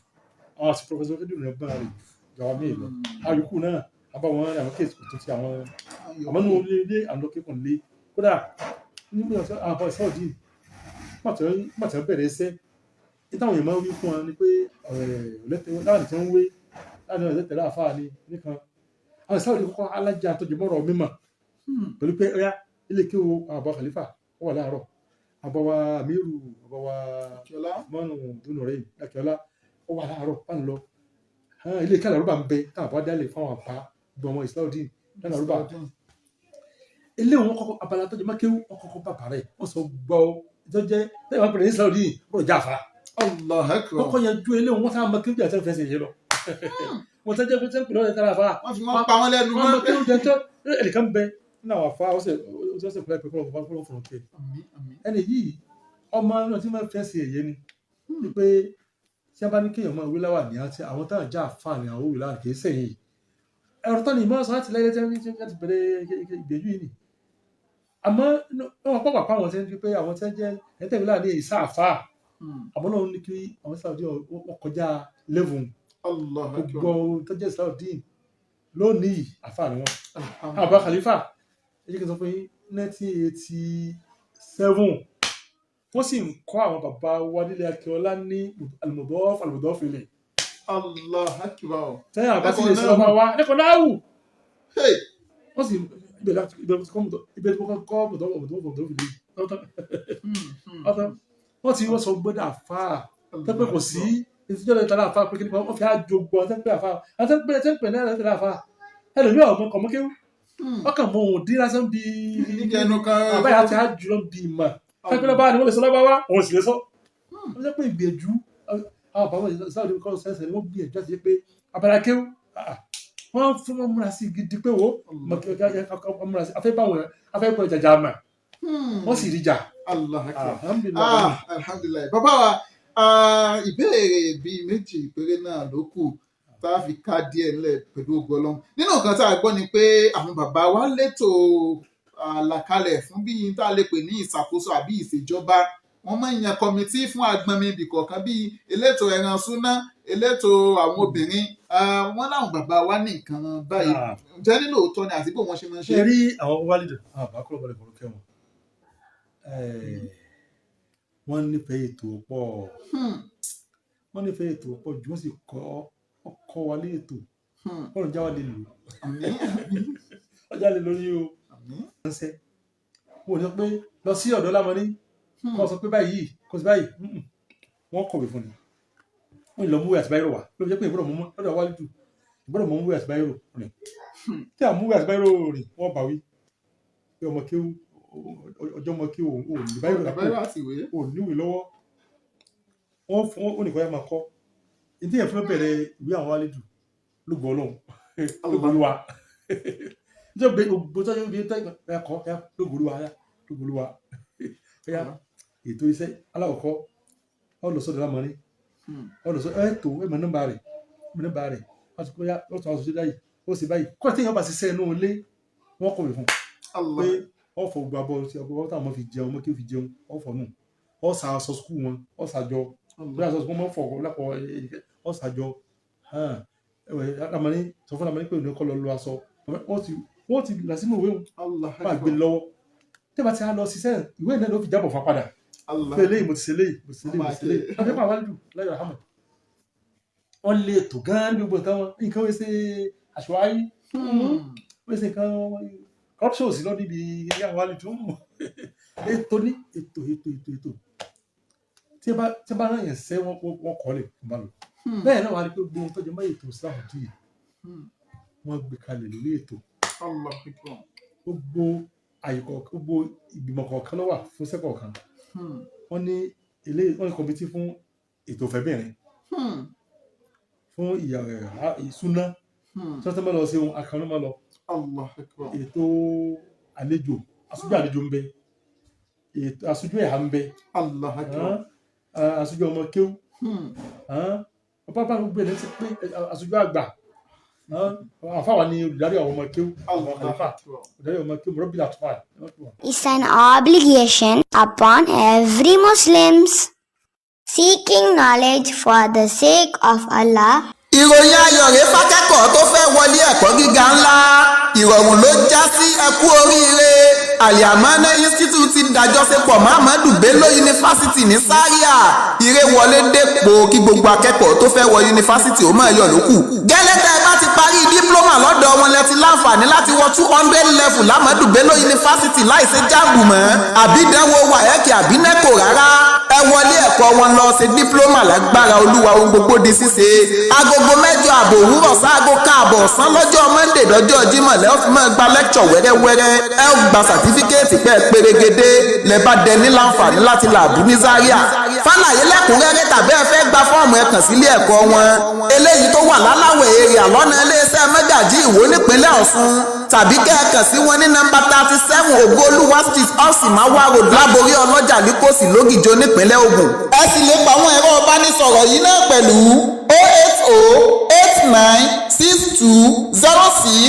àwọn àti Professor Fadil rẹ̀ bá rẹ̀ jù ju àwa mi lọ. Àwọn yòókù náà abá wọn rìn àwọn kéèsì kò tó ti àwọn àmọ́ nínú ilé ilé àwọn lọ́kẹ́kọ̀ọ́ lé kódà nígbà tí àwọn àbọ̀ Saudi pàtó bẹ̀rẹ̀ iṣẹ́ ní táwọn èèyàn máa ń wí fún wọn ni pé ọ̀rẹ́ láàrin tí wọ́n ń wé láàrin ọ̀rẹ́ tẹ̀lé àfáà ni nìkan àwọn Saudi kọ́kọ́ alájà tó jẹ mọ́rọ̀ mímọ̀ pẹ̀lú pé ọ̀yá ilé kí wo àwọn àbọ̀ Khalifa ó wà láàárọ̀, àbọ̀ wa Amiru, àbọ̀ wa mọ́nù dúnú rẹ̀ Akíọ́lá ó wà láàárọ̀ bá ń lọ ilé kí àlàrúbà ń bẹ táwọn àbá dálé fáwọn àbá gbọmọ Islaudeen lálàrúbà ilé wọn kọ́kọ́ abala tó jẹ mọ́ kéwú, wọn kọ́kọ́ bàbá rẹ̀ wọ́n sọ gbọ́ tó jẹ́ lẹ́yìn wọn pẹ̀lú Islaudeen wọ́n jáfa. Allahu Akbar. Kọ́kọ́ yanjú ilé wọn sábà mọ́ kéwú jẹ́ àti fẹsẹ̀ yé lọ wọ́n tẹ́jẹ́ pé tẹ́ńpì lọ́rẹ̀ tára fa. Wọ́n fi wọ́n pa wọ́n lẹ́nu wọ́n mọ́. mọ́ kéwú jẹ́ tó ẹnìkan bẹ nínú àwọn afá ọ̀sẹ̀ ọ̀sẹ̀ kúlẹ̀ pé kọ́lọ́ kọ́lọ́ fọ̀rọ̀ kẹ́. Àmín, àmín. Ẹni yìí ọmọ náà tí wọ́n fẹ́ sí ẹ̀yẹ ni wípé tí a bá ní kéèyàn máa wí láwà ní àti àwọn táwọn já àfa ni àwọn òwì láwà kì í sẹ́yìn ẹ̀rọ tán ni ìmọ̀ sọ láti lẹ́yìn tí wọ́n ti bẹ̀rẹ̀ ìgbẹ́jú yìí ni. Àmọ́ wọn pọ̀ pàpà àwọn tí wọ́n pé àwọn tí wọ́n jẹ́ ẹ̀ńtẹ̀wé láàrin èyí sáàfà. Àmọ́ náà ní kí àwọn Saudi wọn kọjá lẹ́vùn Allahu Akbar. gbogbo tó jẹ́ Saudi lónìí àfa ni wọn. Àbá Khalifa, ẹ jẹ́ kí n sọ fún yín, 1987 wọ́n sì ń kọ́ àwọn bàbá wa nílé Akíọ́lá ní alùmọ̀dọ́fù alùmọ̀dọ́fù ilẹ̀. Allahu Akbar. Tẹ́yìn àbá sí lè Lẹ́kọ̀ọ́ sọ ọmọ wa lẹ́kọ̀ọ́ náà wù. Hey. Wọ́n sì ibẹ̀ láti ibẹ̀ tó kọ́ ibẹ̀ tó kọ́ mọ̀dọ́fù mọ̀dọ́fù mọ̀dọ́fù ilẹ̀. Wọ́n ti wọ́n sọ gbọ́dọ̀ àfà tẹ́pẹ́ kò sí ìtijọ́ lẹ́tà àfà pé kí ni wọ́n fi àjò gbọ́ tẹ́pẹ́ àfà àtẹ́pẹ́ tẹ́pẹ́ náà lẹ́tà àfà ẹlòmíràn ọmọ kọ̀mọ́kéwù ọkàn mọ òun dín lásán bíi Níbi ẹnu kan. Àbáyá ti á jùlọ bí ìmọ̀ pẹ́pẹ́ lọ́ba ni wọ́n lè sọ lọ́ba wá òun sì lè sọ. Wọ́n jẹ́ pé ìgbìyànjú àwọn bàbá sáwọ́dì kọ́ sẹ́sẹ̀ ni wọ́n gbìyànjú àti pé abala kéwú, wọ́n fún wọn múra sí gidi pé wo wọ́n múra sí afẹ́ báwọn afẹ́ bọ́ jàjà mà wọ́n sì rí jà. Allahu Akbar. Alhamdulillah. Ah, alhamdulilayi bàbá wa, ìbéèrè bíi méjì péré náà ló kù tá a fi ká díẹ̀ ńlẹ̀ pẹ̀lú ògo Ọlọ́run. Nínú nǹkan tá a gbọ́ ni pé àwọn bàbá wa létò àlàkalẹ̀ fún bí tá a lè pè ní ìṣàkóso àbí ìṣèjọba. Wọ́n máa ń yan committee fún agbọnmi ibì kọ̀ọ̀kan bíi elétò ẹran súná, elétò àwọn obìnrin. Wọ́n láwọn bàbá wa ní nǹkan báyìí. Ǹjẹ́ nínú òótọ́ ni àti bó wọ́n ṣe máa ń ṣe? Ṣe rí àwọn wálìdì àwọn àbá kúrò balẹ̀ kọ̀ọ̀kẹ́ wọn, wọ́n nífẹ̀ẹ́ ètò pọ̀. Wọ́n nífẹ̀ẹ́ ètò pọ̀ jù, wọ́n sì kọ́ ọkọ̀ wa ní ètò. Wọ́n lọ já wa lè lò. Àmín. Ọjà lè lórí o. Àmín. Ránṣẹ́ wọn ò ní sọ pé lọ sí ọ̀dọ̀ lámọ́ní kọ́ sọ pé báyìí kò sí báyìí. Wọ́n kọ̀wé fún ni, wọ́n lọ mú ìwé àti báírò wá ló fi jẹ́ pé ìgbọ́dọ̀ mú lọ́dọ̀ wálé jù ìgbọ́dọ̀ mú ìwé àti báírò rìn. Tí à mú ìwé àti báírò rìn, wọ́n bá wí pé ọmọ kéwú ọjọ́ ọmọ kéwú ò ní báírò lápò. Báírò àti ìwé. Ò níwèé lọ́wọ́. Wọ́n fún ó nìkan yá máa kọ́ ìdí yẹn fún bẹ̀rẹ̀ ìwé àwọn wálé jù lógo Ọlọ́run, lógo Olúwa, nítorí gbogbo tó yẹ kí ẹ kọ́ ẹ lógo Olúwa ya lógo Olúwa ya ètò iṣẹ́ alákọ̀ọ́kọ́ ọ lọ sọ́dọ̀ lámọ́rí ọ lọ sọ́dọ̀ ẹ tó ẹ mọ nọ́mbà rẹ̀ mọ nọ́mbà rẹ̀ wọ́n ti kó yá ó tún aṣọ sí báyìí ó sì báyìí kọ́ tí èèyàn bá ṣiṣẹ́ inú ilé wọ́n kọ̀wé fún un pé ọ fọ gbogbo abọ́ tí ọgbọ́n táwọn ọmọ fi jẹun ọmọ kí ó fi jẹun ọ fọ nù ọ sà aṣọ sukù wọn ọ sàjọ bí aṣọ sukù wọn fọ lápò ọ sàjọ. Lamani sọ fún Lamani pé òní kọ́ lọ lọ aṣọ. Wọ́n ti là sínú ìwé wọn. Allah Wọ́n á gbé lọ́wọ́. Tí wọ́n bá ti á lọ ṣiṣẹ́, ìwé náà ló fi jábọ̀ fún padà Allah. Pé eléyìí mo ti ṣe, eléyìí mo ti ṣe, eléyìí mo ti ṣe eléyìí. Wọ́n fi pa àwọn àlejò láyọ̀ àhámọ̀. Wọ́n lè tò gan-an ní gbogbo nǹkan wọn. Nǹkan wọ́n ṣe aṣọ ayé, wọ́n ṣe nǹkan corruption ò sí lọ́dún ibi ilé àwọn àlejò. Ètò ní ètò, ètò, ètò, ètò. Tí ẹ bá rán yẹn sẹ́, wọ́n kọ́ lè fún bá lọ. Bẹ́ẹ̀ náà wà á rí pé gbogbo ohun tó jẹ mọ́ ètò Islam dì, wọ́n gbé kalẹ̀ lórí ètò. Allah akbar. Gbogbo àyíkọ, gbogbo ìgbìmọ̀ kọ̀ọ̀kan ló wà fún iṣẹ́ kọ̀ọ̀kan. Wọ́n ní ilé, wọ́n ní committee fún ètò ìfẹ́bìnrin, fún ìyà ìṣúná, tí wọ́n ti máa lọ sí ohun akànnì máa lọ. Allah akbar. Ètò àlejò, aṣojú àlejò ń bẹ, ètò aṣojú ẹ̀hà ń bẹ. Allah akbar. Aṣojú ọmọ kéwú, bàbá bá gbogbo ẹ̀ ti pé aṣojú àgbà àfáwà ni olùdarí àwọn ọmọ kéwú, àwọn Allah àlùfáà, akbar. Olùdarí àwọn ọmọ kéwú rọ́bìlà tó wà. It's an obligation upon every Muslims seeking knowledge for the sake of Allah. Ìròyìn ayọ̀ rèé fákẹ́kọ̀ọ́ tó fẹ́ wọlé ẹ̀kọ́ gíga ńlá. Ìrọ̀rùn ló já sí. Ẹkú oríire. Aliamana Institute ti dájọ́sepọ̀ Ahmadu Bello Yunifásitì ní Zaria. Ire wọlé dépò kí gbogbo akẹ́kọ̀ọ́ tó fẹ́ wọ yunifásitì ó máa yọ̀ lókù. Gẹ́lẹ́ tẹ́ ẹ bá ti parí diploma lọ́dọ̀ wọn, lẹ ti láǹfààní láti wọ 200 level l'Ahmadu Bello Yunifásitì láìsí JAMB mọ́, àbí ìdánwò WAEC àbí NECO rárá. Ẹ wọlé ẹ̀kọ́ wọn lọ ṣe diploma. Lágbára Olúwa, ohun gbogbo di ṣíṣe. Aago 8:30 òwúrọ̀ sáago 1:30 ọ̀sán lọ́jọ́ Monday dọ́jọ́ Jímọ̀ lẹ́ fi máa gba lecture wẹ́rẹ́wẹ́rẹ́. Ẹ ó gba certificate pẹ́ pérégedé lẹ́ bá dẹni láǹfààní láti làbú ní Zaria. Fàlàyé lẹ́kùnrẹ́rẹ́ tàbí ẹ fẹ́ gba fọ́ọ̀mù, ẹ kàn sílé ẹ̀kọ́ wọn eléyìí tó wà láláwẹ̀ area lọ́nà iléeṣẹ́ Mẹ́gàjí Ìwó nípínlẹ̀ Ọ̀ṣun, tàbí kẹ́ ẹ kàn sí wọn ní nọ́mbà 37 Ògoolúwa Street, Ọ̀sìnmáwá Road, Láborí Ọlọ́jà, Líkòsì, Lógìjó, nípínlẹ̀ Ògùn. Ẹ sì lè pa àwọn ẹ̀rọ ìbánisọ̀rọ̀ yìí náà pẹ̀lú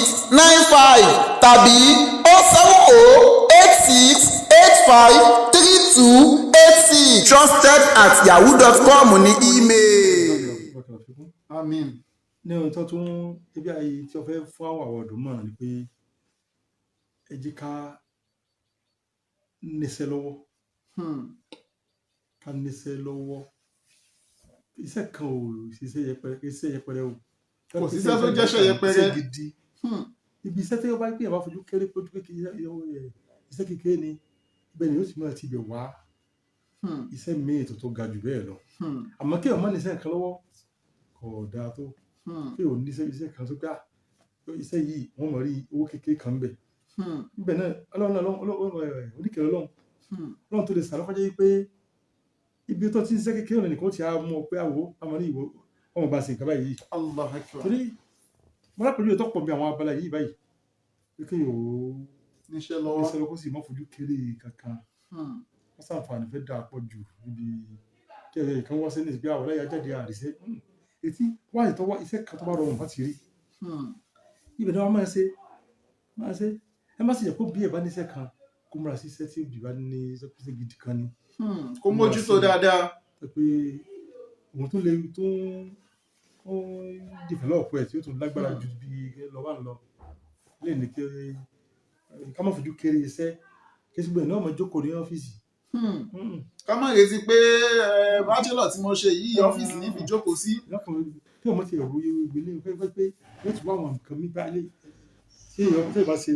08089620695 tàbí 07086853286. trusted@yahoo.com ní email. Àmín. Ní ohun tó tún ibi ayé tí wọ́n fẹ́ fún àwọn ọ̀dọ́ mọ̀ràn ni pé ẹ jẹ́ ká níṣẹ́ lọ́wọ́. Ká níṣẹ́ lọ́wọ́. Iṣẹ́ kan ò ṣiṣẹ́ yẹpẹrẹ, iṣẹ́ yẹpẹrẹ o. Kò síṣẹ́ tó jẹ́ṣẹ́ yẹpẹrẹ. Iṣẹ́ gidi. Ibi iṣẹ́ tí wọ́n bá gbé yẹn bá fojú kéré, fojú kékeré, iṣẹ́ kékeré ni, ibẹ̀ ni yóò sì máa ti bẹ̀ wá iṣẹ́ míì tó ga jù bẹ́ẹ̀ lọ. Àmọ́ kí ọmọ níṣẹ́ kan lọ́wọ́ kò dáa tó kí o níṣẹ́ iṣẹ́ kan tó gbà. Iṣẹ́ yìí, wọ́n mọ̀ rí owó kékeré kan bẹ̀ níbẹ̀ náà. Ọlọ́run náà, Ọlọ́run oníkẹrẹ, Ọlọ́run, Ọlọ́run tó lè sàlọ́kọ́jẹ́ yìí pé ibi tó ti ń ṣiṣẹ́ kékeré nìkan ó ti á mú ọ pé àwò àmọ́ ní ìwọ ọmọ bá ṣe nǹkan báyìí. Allah akbar. Torí mo lápẹjù tó pọ̀ bí àwọn abala yìí báyìí pé kí o Níṣẹ́ lọ́wọ́. Níṣẹ́ lọ́kọ́ sì má fojú kéré kankan. Wọ́n sàǹfààní fẹ́ dà pọ̀ jù níbi kí ẹ̀rọ ìkan wá sí ní ìgbé àwọn ọlọ́yà jáde àríṣẹ́ etí wáyé tó wá iṣẹ́ kan tó bá rọrùn láti rí. Ibẹ̀ náà wọ́n máa ṣe. Ẹ má sì jẹ́ kó bí ẹ̀ bá níṣẹ́ kan, kó múra sí iṣẹ́ tí òbí bá ní iṣẹ́ gidi kan ni. Kó mójútó dáadáa. Tó pé òun tó lè tó ń develop ẹ̀ tí ó tún lágbára ju bí lọ wà lọ lè ní kí ká má fojú kéré iṣẹ́ kí ṣùgbọ́n ẹ̀ náà máa jókòó ní ọ́fíìsì. Ká má retí pé bachelor tí mo ṣe yìí, ọ́fíìsì ní fi jókòó sí. Lọ́kàn kí ọmọ ti ẹ̀rù ìwé ilé pé pé yóò ti wá àwọn nǹkan mi bá lé tí èèyàn tí èèyàn bá ṣe,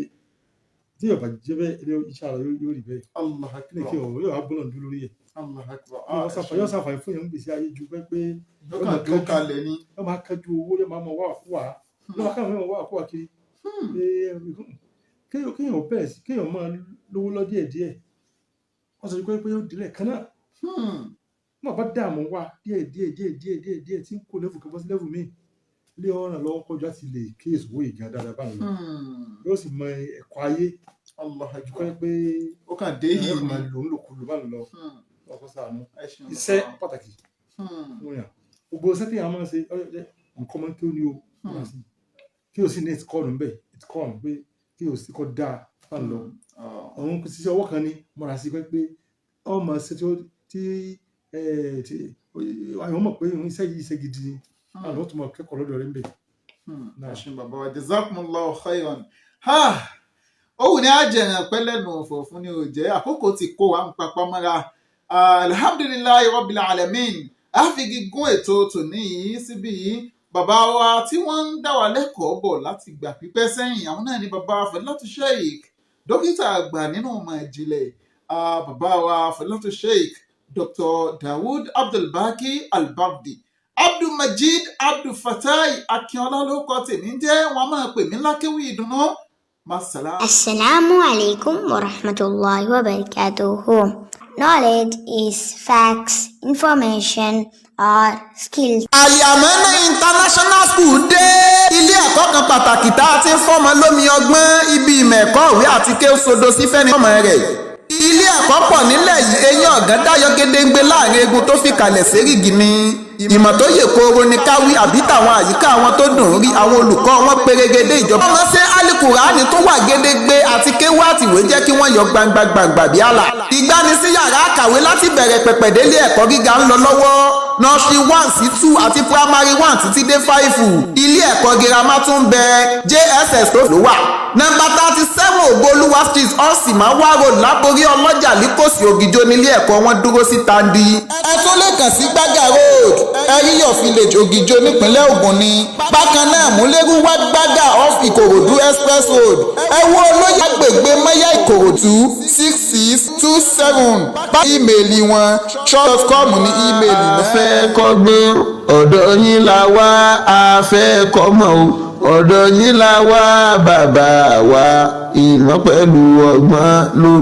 tí èèyàn bá jẹ́ bẹ́ẹ̀, ilé iṣẹ́ ara yóò rí bẹ́ẹ̀. Allah Kí ni kí akbar. ọ̀rọ̀ yóò wá bọ́lọ̀ dúró lórí ẹ̀. Allah akbar. Yóò ṣàǹfààní fún èèyàn ń gbèsè ayé ju pé pé Yóò kàn dúró kalẹ̀ ni. Yóò máa kájú owó, yóò máa mọ wá wà yóò máa káwọn máa wá wà kiri. Pé kéèyàn bẹ̀rẹ̀ sí kéèyàn máa lówó lọ díẹ̀ díẹ̀, wọ́n sọ pé yóò dílẹ̀ kan náà. Wọ́n bá dààmú wá díẹ̀ díẹ̀ díẹ̀ díẹ̀ díẹ̀ díẹ̀ tí ń kó level kan bọ́ sí level míì ilé ọ̀ràn lọ́wọ́ kọjú láti lè kíyèsí owó ìgbà dáadáa báyìí lọ. Yóò sì mọ ẹ̀kọ́ ayé Allah ju akbar. pé Ó kàn dé yìí yìí ni. Máa lò ń lòkulò bá lọ ọkọ sàánú. Ẹ ṣeun Iṣẹ́ bàbá. pàtàkì fún yàn. Gbogbo iṣẹ́ tí yàn máa ń ṣe nǹkan máa ń kí ó ní o múra sí kí o sì ní ìtikọ́nù ńbẹ̀, ìtikọ́nù pé kí o sì kọ́ dáa bá lọ. Àwọn ṣiṣẹ́ ọwọ́ kan ní múra sí pé ọmọ ṣe tí ó tí ẹ tí àwọn mọ̀ pé iṣẹ́ yìí iṣẹ́ gidi ni. Àwọn tó máa kẹ́kọ̀ọ́ lọ́dọ̀ rẹ̀ ń bẹ̀. Ẹ ṣeun bàbá wa, jazakumullahu khairan. Ha, òun ni àjẹrán pẹ́lẹ́nu ọ̀fọ̀ fún ni ò jẹ́ àkókò tí kó wa ń papá mọ́ra. Alhamdulillahi rabbil alamin. A fi gígùn ètò tòní yìí síbí yìí. Bàbá wa tí wọ́n ń dá wa lẹ́kọ̀ọ́ bọ̀ láti gbà pípẹ́ sẹ́yìn, àwọn náà ni bàbá wa Fadilatu Sheikh, dókítà àgbà nínú ìmọ̀ ìjìnlẹ̀, bàbá wa Fadilatu Sheikh Dr. Dawood Abdulbaki Albabdi. Abdulmajid Abdulfatai Akínọlá ló kọ tèmi ń jẹ́. Wọn máa pè mí lákéwì ìdùnnú. Masala. Assalamu alaikum wa rahmatullahi wa barakatuhu. Knowledge is facts, information, or skills. Àlìàmọ́nà International School dé, ilé ẹ̀kọ́ kan pàtàkì tá a ti ń fọ́mọ lómi ọgbọ́n, ibi ìmọ̀ ẹ̀kọ́ òwe àti kéwú sodo sí fẹ́ni ọmọ rẹ̀. Ilé ẹ̀kọ́ pọ̀ nílẹ̀ yìí, eyín ọ̀gán dáyọ gédéǹgbé láàrin egun tó fi kalẹ̀ sérìgì ni. Ìmọ̀ tó yè kooro ni káwí àbí tàwọn àyíká àwọn tó dùn ún rí, àwọn olùkọ́ wọn pérégedé. Ìjọba wọn ṣe alukurani tó wà gédégbé àti kéwú àtìwé jẹ́ kí wọ́n yọ gbangba gbangba bí àlà. Ìgbanisí yàrá àkàwé láti bẹ̀rẹ̀ pẹ̀pẹ̀ délé ẹ̀kọ́ gíga ń lọ lọ́wọ́, nursery 1 sí 2 àti primary 1 títí dé 5. Ilé ẹ̀kọ́ girama tún bẹ, JSS tó ló wà. Nọ́mbà 37 Ògbólúwà Street, Ọ̀sìnmáwá Road, Láborí Ọlọ́jà, Líkòsí, Ògìjó nílé ẹ̀kọ́ wọn dúró sí Tandi. Ẹ tún lè kàn sí Gbága Road, Ẹ̀ríyọ̀ Village, Ògìjó, nípínlẹ̀ Ògùn ni. Bákan náà, Múlẹ́rúwá, Gbága, off Ìkòròdú Express Road, ẹ wo olóyè agbègbè Mọ́yá, Ìkòròdú, 6627. Bá email wọn, trust.com ní email náà. A fẹ́ kọ́gbọ́n, ọ̀dọ̀ yín la wá. A fẹ́ kọ́mọ̀ o, ọ̀dọ̀ yín la wá, bàbá wa. Ìmọ̀ pẹ̀lú ọgbọ́n ló.